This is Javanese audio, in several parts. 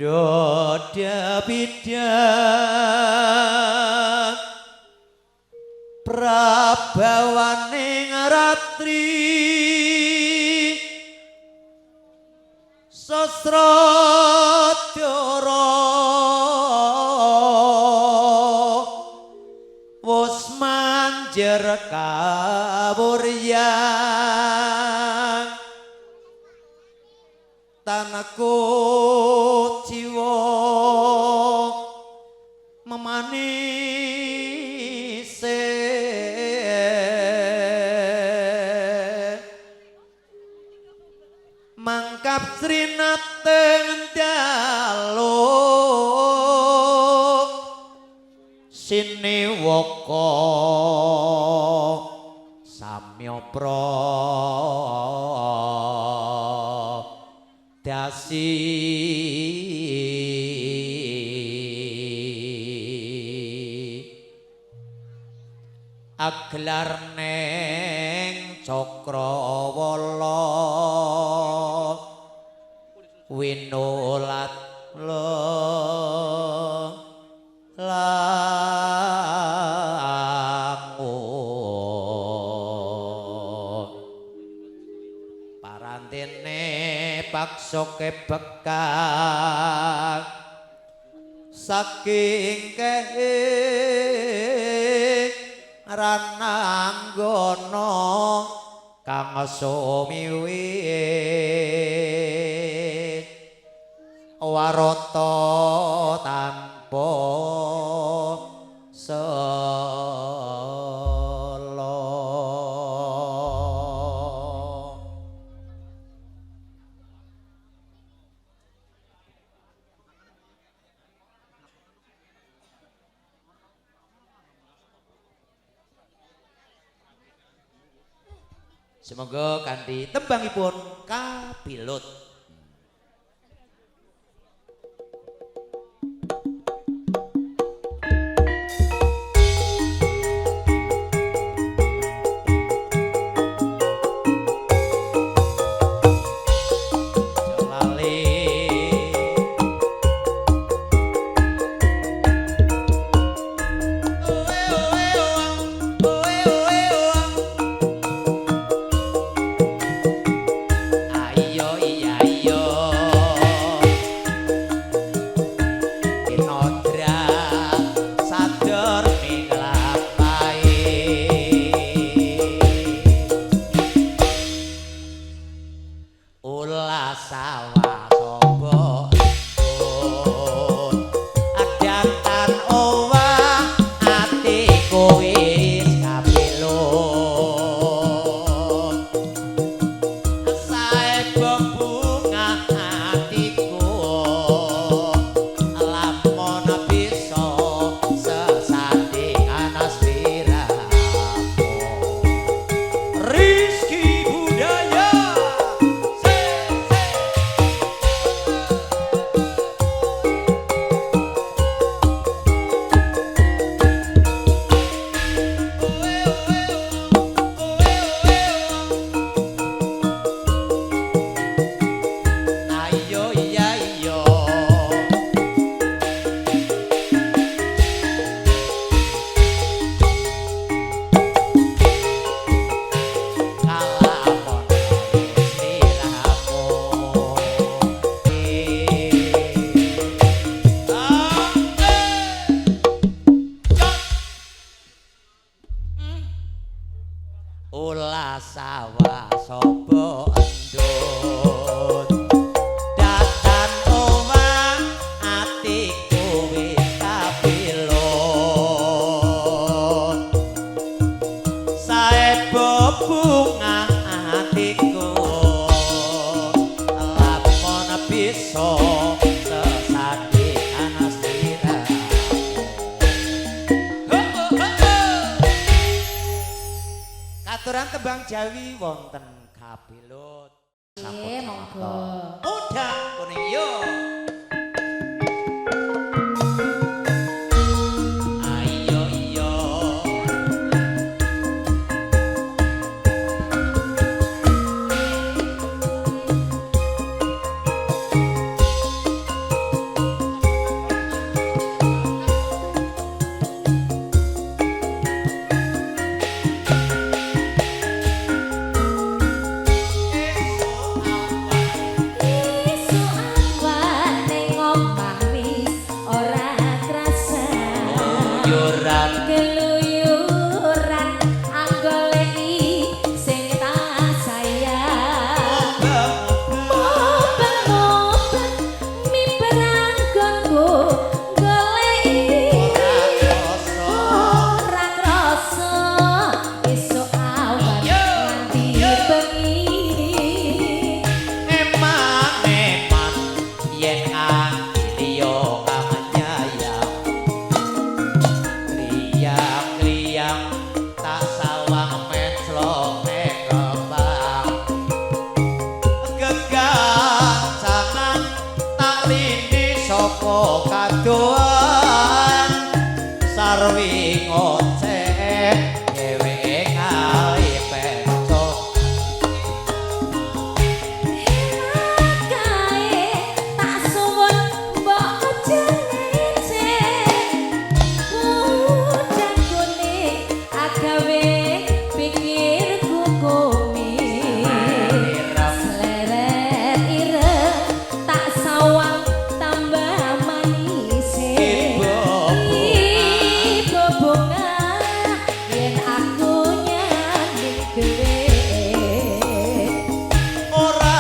Doda bidang prabawaning ratri sasradara wus manjer kawuryan tanahku jiwa memanise mangkap srinateng dalu siniwaka samya dasi aglar neng cakrawala winulat langu parantene paksa kebekang saking kehe rananggana kang sumiwit warata tanpa sela. Semoga kanthi tembangipun kapilut. Ayo iya yo Pinodra sadar minglampahe Ulah sawah sapa endut Adatan owah atiku wis kapilut Saebo bunga atiku lamun bisa sesandingan sliramu Rizky Budaya se se. Ayo iya iyo Kalamon sliramu Ulah sawah sapa endut Datan owah atiku wis kapilut Saebo bunga atiku lamun bisa sesandingan sliramu. Katuran tembang Jawi wonten kapilut. Nggih, monggo. Udah kuning yo. Ayo iyo. Nganti liya kang nyayang. Kriyang-kriyang tak sawang menclok ning kembang. Gegancangan tak lindi saka kadohan. Sarwi ngoceh dheweke ngali pencok. Kae tak suwun mbok jengece. Kudang kuning agawe pikirku kumi. Sleret ireng tak sawang tambah manise. Ibu bunga yen aku nyanding dhewe. Ora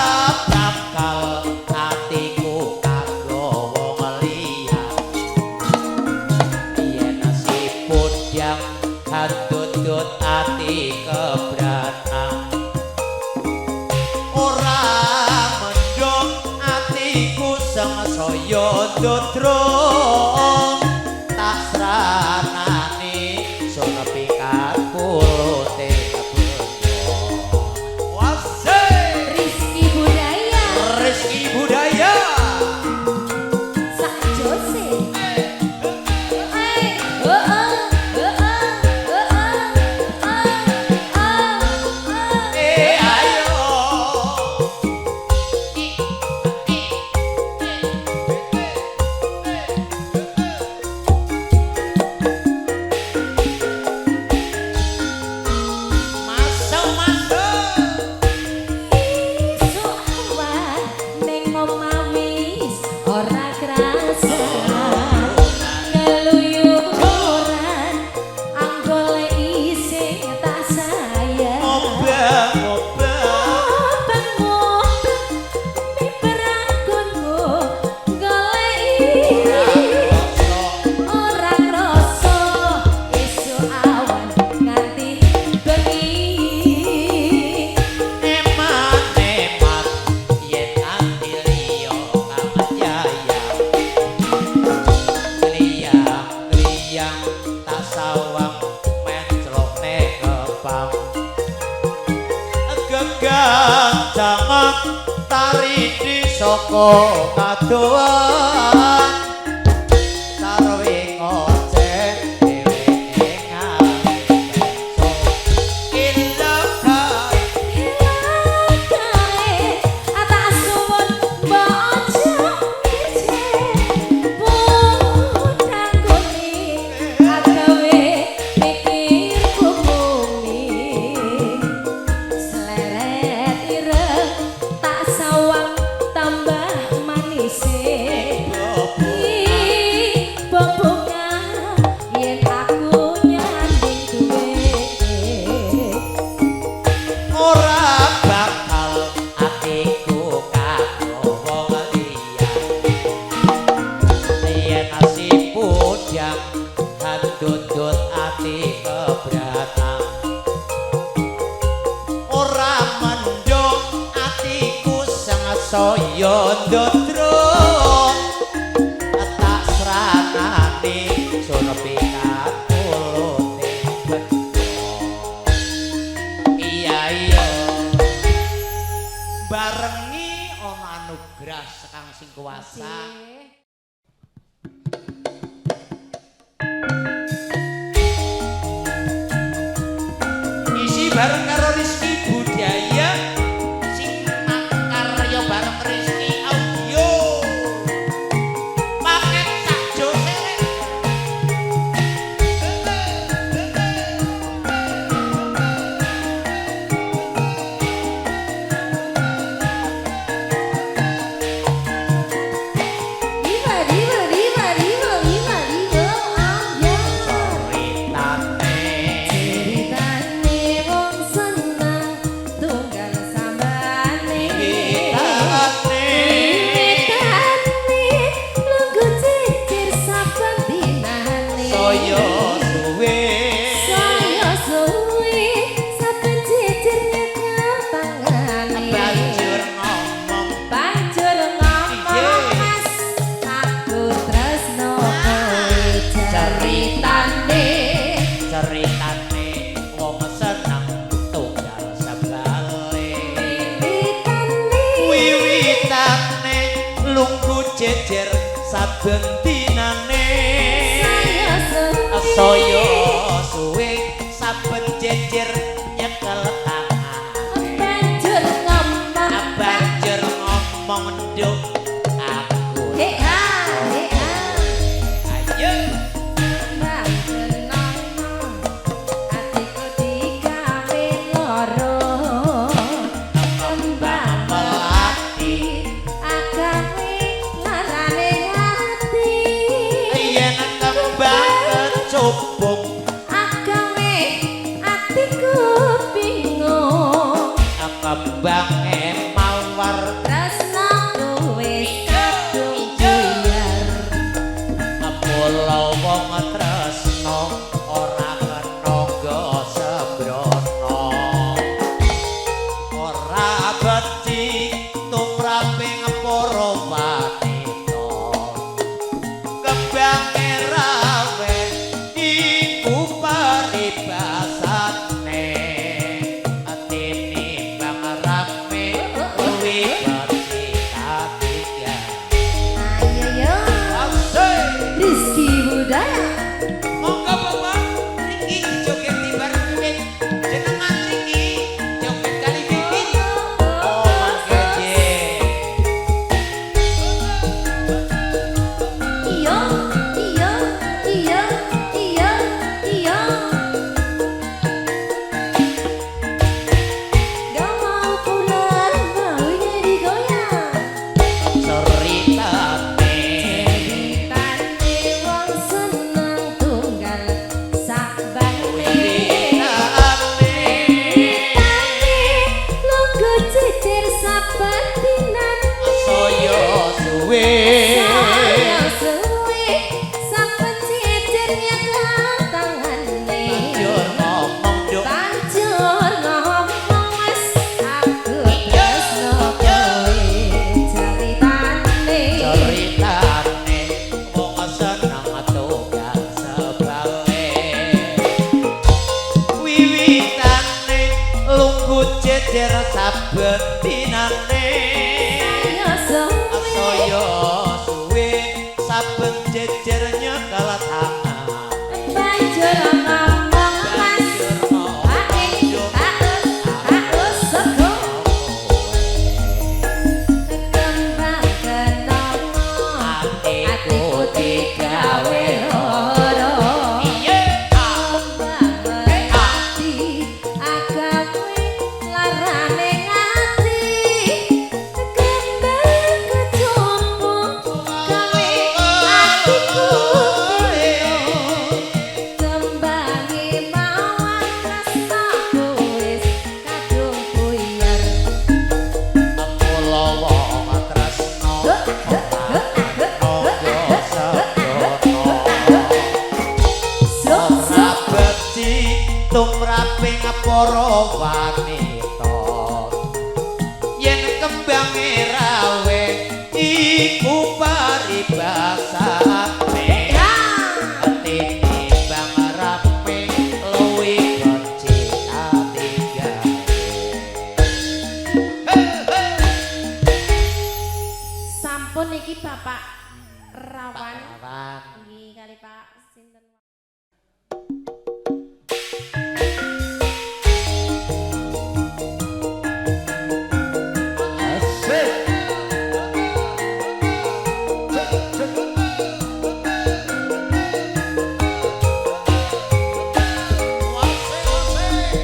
bakal atiku kanggo wong liya. Yen si pudang handutut ati kebrana. Ora mendung atiku sengsaya ndodro. Tak sranani sun pikat pulute kebendo. Wasik! Rizky Budaya Rizky Budaya. sak jose. Eh, oh oh oh oh oh oh oh. Eh ayo. Masuk masuk. Isuk awan ning omah wis ora krasa. Keluyuran anggole isih tak sayang. Obah obah. Obeng-obeng miber anggonku goleki. Ora krasa esuk awan nganti bengi. Eman eman yen ati liya kang nyayang. Kliyang kliyang tak sawang menclok ning kebang. Gegancangan taridi saka kadohan. Sarwi ngoceh dheweke ngali pencok. Ilaka Kae tak suwun mbok ngece. Pudang kuning agawe pikirku bumi. Sleret ireng tak sawang tambah manise. Ibu bunga yen aku nyanding duwe. Ora bakal atiku kanggo wong liya. Yen si pudang handutut ati kebratan. Ora mendung atiku sangsaya ndodro. Tak sranani sun pikat pulute bendo. Iya iya. Barengi ana anugrah sekang sing kuwasa. Isi bareng karo Rizky Budaya sing makarya bareng Rizky Audio. Paket sak josere. Viva viva viva viva viva viva ambyar. Ceritane Ceritane wong saben dinane. Saya suwe. Saya suwe saben jejer nyekel tangan. Banjur ngomong. Banjur ngomong nduk aku. Hei ha, hei ha. Ayo. Kembang kenanga, atiku digawe loro. Kembang melati agawe larane ati. Yen kembang kecubung agawe atiku bingung. Kembange mawar Tresnaku wis kadung buyar. Mula wong tresna ora kena nggo sembrono. Ora becik tumraping para wanita. Kembange rawe iku paribasane. Tinimbang rame kuwi becik katiga. Ayo yo. Asik. Rizky Budaya. Monggo Bapak Riki joget di bareng Wiwit. Jenengan Riki joget kali Wiwit. Oh mangke. Iya, iya, iya, iya, iya. Gak mau pulang, maunya digoyang. Ceritane Ceritane wong seneng tunggal sak bane. Wiwitane Ceritane lungguh jejer saben dinane. Saya suwe. Saya suwe saben jejer nyekel tangane. Banjur ngomong nduk. Banjur ngomong wis aku tresno kowe. Ceritane. Ceritane wong seneng tunggal sebale. Wiwitane lungguh jejer saben dinane. Saya suwe. Saya suwe saben jejer nyekel tangan. Banjur ngomong mas Banjur Hae, ngomong nduk. haus, haus sego. Kembang kenanga, Atiku atiku digawe loro. Iya. Kembang melati agawe larane ati. Kembang kecumbung gawe atiku bingung. Kembange mawar tresnaku wis kadung buyar. Mula wong tresna ora kena sembrono. Sok Ora sok. becik tumraping para wanita. Yen kembange rawe iku paribasane. Ya. Tinimbang rame luwih becik katigane. Sampun iki Bapak Rawan. Rawan. Nggih kali Pak sinten. Asik. Cek, cek.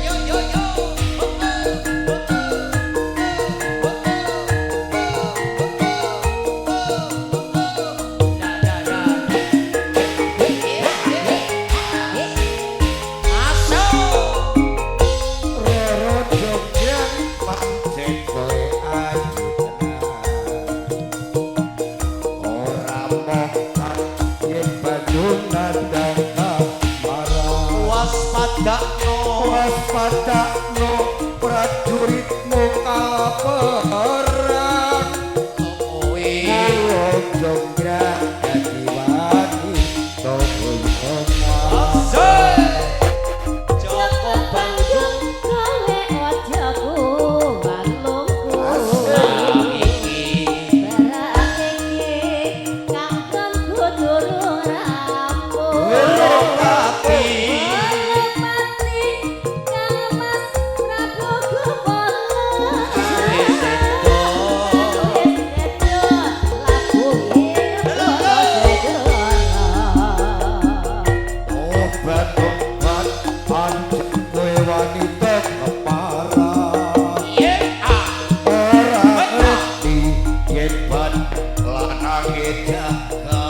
Yo yo yo. Da da da. Masuk. Roro Jogja pancen kowe ayu tenan. Ora moh yen banyu nandang kamaran. Waspadakno. Waspadakno prajuritmu kaperang. Kowe. Mula jonggrang dadi wanita boyongan. Asik. Joko Bandung Kowe aja kuwalungku. iki. Barang iki kang jaga.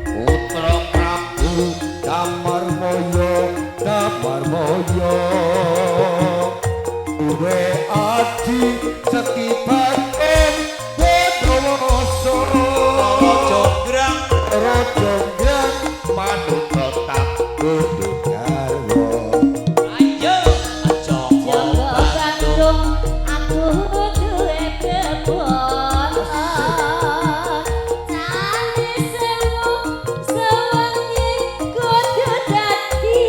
Putra Prabu Damarmaya, Damarmaya, duwe adi Seki Bagong Bondowoso. Jonggrang Raja Jonggrang manut tak kudu garwa. Ayo Joko Joko Bandung aku duwe bebono. Candi sewu sewengi kudu dadi.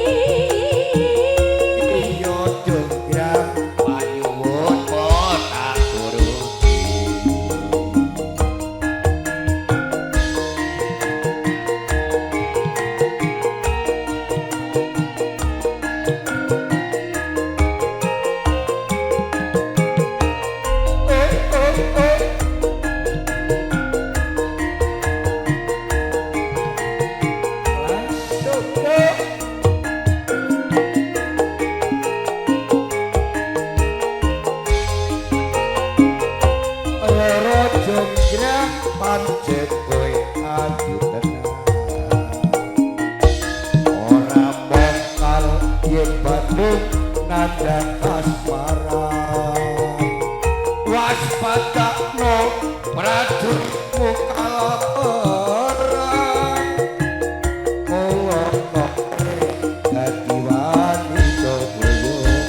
Iya Jonggrang panyuwun tak turuti. Oh oh oh. Langsung oh. Roro Jonggrang pancet kowe ayu tenan. Ora mokal yen Bandung nandhang kasmaran. Waspadakno prajuritmu kala perang. Kula kok dadi wanita boyongan.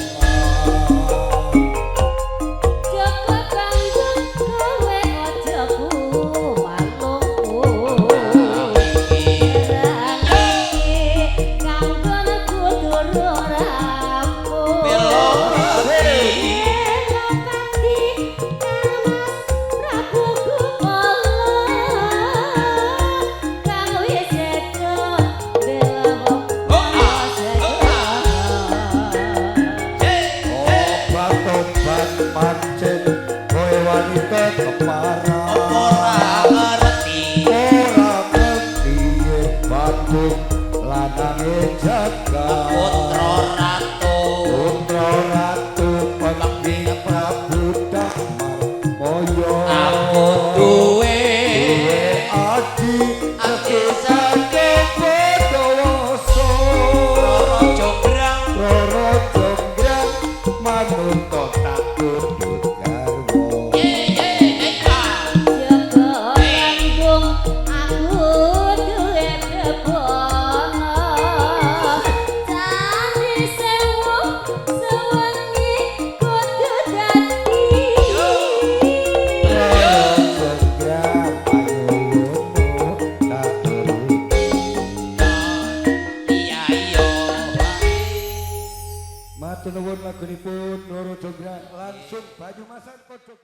Joko Bandung kowe aja kumalungku. Perang iki kanggon kudu rampung. Melopati. Melopati Kang Mas Prabu Gupala kang wis sedo bela wong Obat-obat pancen kowe wanita keparang. Ora ngerti. Ora ngerti yen Bandung lanange jagat. Putra Ratu. Putra Ratu Pengki Prabu Damarmaya. Aku duwe Duwe adi Seki Bagong Bondowoso. Roro Jonggrang Roro Jonggrang manut tak kudu garwa. Joko Bandung aku duwe bebono. Candi sewu sewengi kudu dadi. Roro Jonggrang panyuwunmu tak turuti. Iya iya. Matur nuwun lagunipun Roro Jonggrang langsung Banyumasan Pojok.